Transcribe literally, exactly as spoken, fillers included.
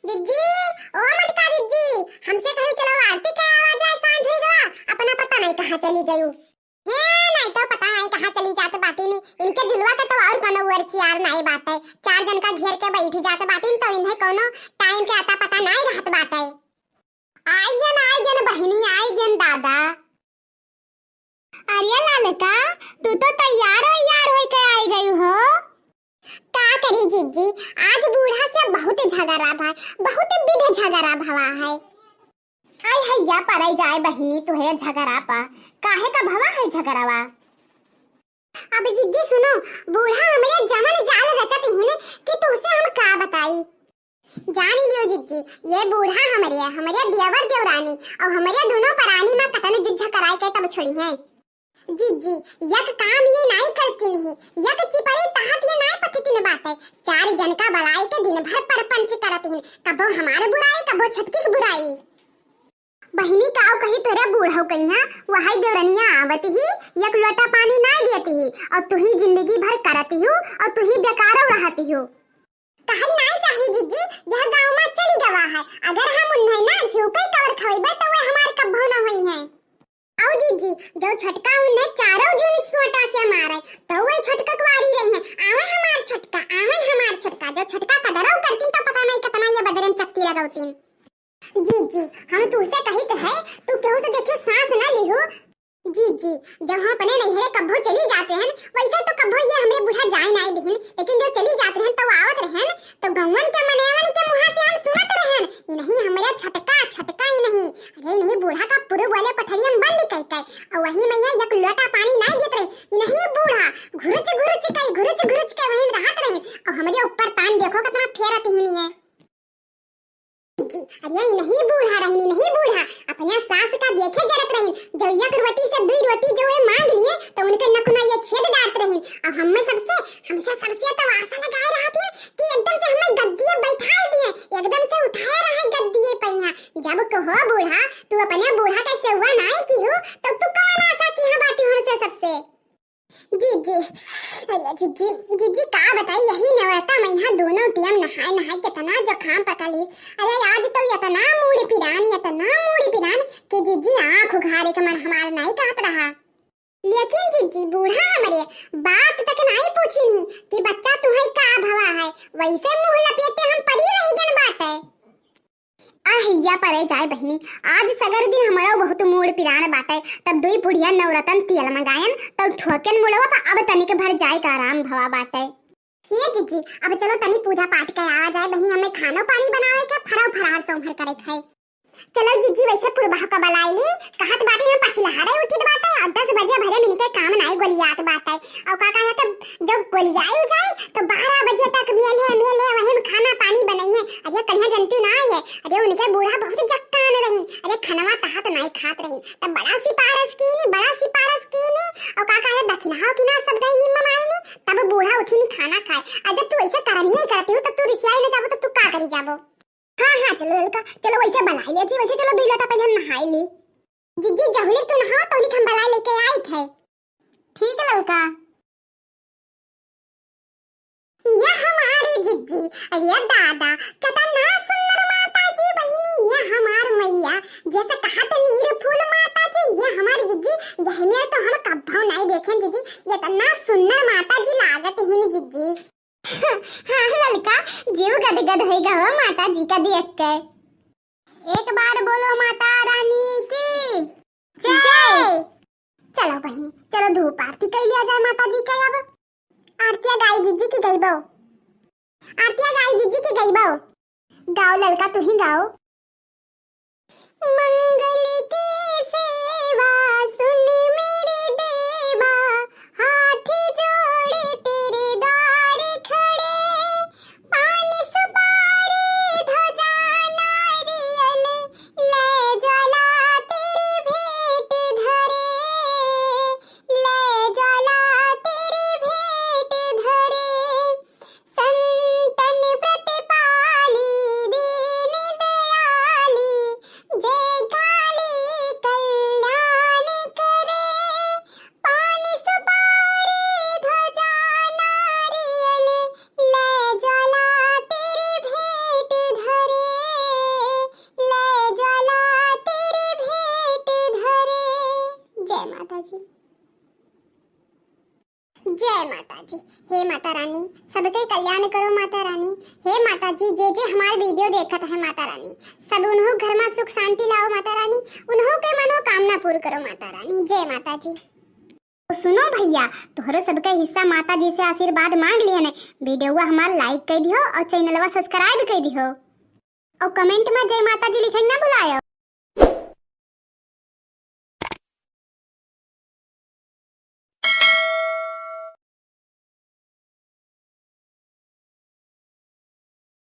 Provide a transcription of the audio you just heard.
जिज्जी, ओ मटका जिज्जी, हमसे कहीं चलो आरती के आवा जाए, सांझ होइ गवा, अपना पता नहीं कहाँ चली गयू। हे, नहीं तो पता नहीं कहाँ चली जात बाटी नी। इनके झुलवा के तो और कोनो उअर चियार नहीं बाटे। चार जन का घेर के बैठ जात बाटी तो इन्हें कोनो टाइम के आता पता नहीं रहत बाटे। आइगन, आइगन बहिनी, आइगन दादा। अरे ललका, तू तो तैयार हो, यार होई के आई गई हो। का करी जिज्जी, आज बूढ़ा से बहुत झगड़ा भा, बहुत विध झगड़ा भवा है। आई हैया परै जाए बहिनी तुहे झगड़ा पा, काहे का भवा है झगड़वा? अब जिज्जी सुनो, बूढ़ा हमरे जमन जाल रचत हिन कि तुहसे हम का बताई। जान लियो जिज्जी, ये बूढ़ा हमरे, हमरे देवर देवरानी और हमरे दोनों परानी में कतन जुझ कराए के तब छोड़ी हैं। जिज्जी, यक काम ये नाई करती नहीं, यक चिपरी तहत ये नाई पथती न बाटे। चार जन का बड़ाई के दिन भर परपंच करत हिन, कबो हमार बुराई, कबो छटकी की बुराई। बहिनी काव कही तोरे बूढ़ऊ कइहाँ, वही देवरनिया आवत ही, यक लोटा पानी नाई देत ही, और तुही जिंदगी भर करत ही, और तुही बेकारो रहत ही। कहे नाई चाही जिज्जी, यह गाँव में चली गवा है। अगर हम उन्हें ना झिउकई कवर खवइबे तो वे हमार कब्बो न होई हैं। औ जिज्जी, जो छोटका उन्हें चारों जून सोटा से मारे, तो वे छोटका कुआरी रही हैं। आवे हमार छोटका, आवे हमार छोटका। जो छोटका कदरौ करती तो पता नहीं कितना ये बदरे में चक्की लगौतीन। जिज्जी, हम तुहसे कहित है, तू केहू से देखियो सांस ना लिहू। जिज्जी, जब हम अपने नैहरे कब्बो चली जाते हैं, वैसे तो कब्बो ये हमरे बूढ़ा जाए नाई दिहिन, लेकिन जब चली जाते हैं तो आवत रहन, तो गौवन के मनेवन के मुँहा से हम सुनत रहन, "इनही हमरे छोटका, छोटका इनही।" अरे इनही बूढ़ा का पुरु बोले कोठरिया में बंद कई के, और वही में यह एक लोटा पानी नाई देत रही। इनही बूढ़ा घुरुच घुरुच कई, घुरुच घुरुच के वहीं रहत रही, और हमरे ऊपर तान देखो कितना फेरत ही नहीं है। जी, अरे इनही बूढ़ा रहिन, इनही बूढ़ा अपने सास का देखे जरत रहिन। जब एक रोटी से दुई रोटी जो वे मांग लिए, तो उनके नकुना ये छेद डारत रहिन। और हमें सबसे, हमसे सबसे तो आशा लगाए रहत है कि एकदम से हमें गद्दिए बैठाए दिए, एकदम से उठाए रहे गद्दिए पे यहाँ। जब कहो बूढ़ा, तू अपने बूढ़ा के सेवा नाई की हो, तो तू कौन आशा की है बाटी हमसे सबसे? जिज्जी, अरे जिज्जी, जिज्जी का बताई, यही नवरता में यहाँ दोनों टियम नहाए नहाए कितना जुकाम पकड़ ली। अरे आज तो इतना मूड़ पिरान, इतना मूड़ पिरान कि जिज्जी आँख उघारे के मन हमार नाई कहत रहा। लेकिन जिज्जी बूढ़ा हमरे बात तक नाई पूछी नहीं कि बच्चा तुम्हें का भवा है, वैसे मुँह लपेटे हम परी रह गन बाटे। आ हैया परे जाए बहिनी, आज सगर दिन हमरो बहुत मूड़ पिरान बाटे। तब दुई बुढ़िया नवरतन तेल मंगायन, तब ठोकेन मुड़वा पर अब तनिक भर जाए का आराम भवा बाटे। हे जिज्जी, अब चलो तनी पूजा पाठ के आवा जाए बहिनी, हमें खानो पानी बनावे के, फराव फरार सोमहर करे के है। चलो जिज्जी, वैसे पुरबा का बलाई ली, कहत बाटी हम पछिलहरे उठित बाटे, और दस बजे भरे मिनके काम नाई गोलियात बाटे। और का कहत जब गोलियाई जाए तो बारह बजे तक मेले, मेले वही में खाना पानी बनइहे। अरे कहिया जनती ना आए, अरे उनके बूढ़ा बहुत जक्कान रहिन, अरे खनवा तहत नाई खात रहिन, तब बड़ा सिफारिश कीनी, बड़ा सिफारिश कीनी। और का कहे दखिनहा उखिनहा सब गई निम्मा मायनी, तब बूढ़ा उठी नी खाना खाए। अरे जब तू ऐसे करनी ही करती हो तब तू रिसियाई न जाबो तब तू का करी जाबो? हाँ हाँ चलो ललका, चलो वैसे बनाई ले जी, वैसे चलो दुई लोटा पहले हम नहाई ली। जिज्जी जहुली तू नहाओ तो हम बलाई लेके आई थे। ठीक है ललका। ये हमारी जिज्जी, अरे दादा, कितना सुंदर माता जी बहिनी, ये हमार मैया, जैसे कहत नीर फूल माता जी, ये हमार जिज्जी, यह मेर तो हम कब्बो नहीं देखेन जिज्जी, इतना सुंदर माता जी लागत हिन जिज्जी। हाँ ललका, जीव गदगद होई गवा माता जी का देख के। एक बार बोलो माता रानी की जय। जय। चलो बहिनी, चलो धूप आरती कई लिया जाए माता जी के। अब आरतिया गाई जिज्जी की गईबो, आरतिया गाई जिज्जी की गईबो। गाओ ललका, तू ही गाओ। मंगल की सेवा सुन मेरे देवा, हाथ जोड़े तेरे द्वार खड़े, पान सुपारी ध्वजा नारियल, ले ज्वाला तेरी भेंट धरे, ले ज्वाला तेरी भेंट धरे। संतन व्रत पाली दीन दयाली, जय काली जय माता जी। हे माता रानी, सबके कल्याण करो माता रानी। हे माता जी, जे जे हमार video देखत है माता रानी, सब उन्हों घर में सुख शांति लाओ माता रानी, उन्हों के मनोकामना पूर्ण करो माता रानी। जय माता जी। तो सुनो भैया, तोहरो सबके हिस्सा माता जी से आशीर्वाद मांग लिहन। Videoवा हमार like कर दिहो और channelवा subscribe कर दिहो और comment में जय माता जी लिखे ना भुलायो।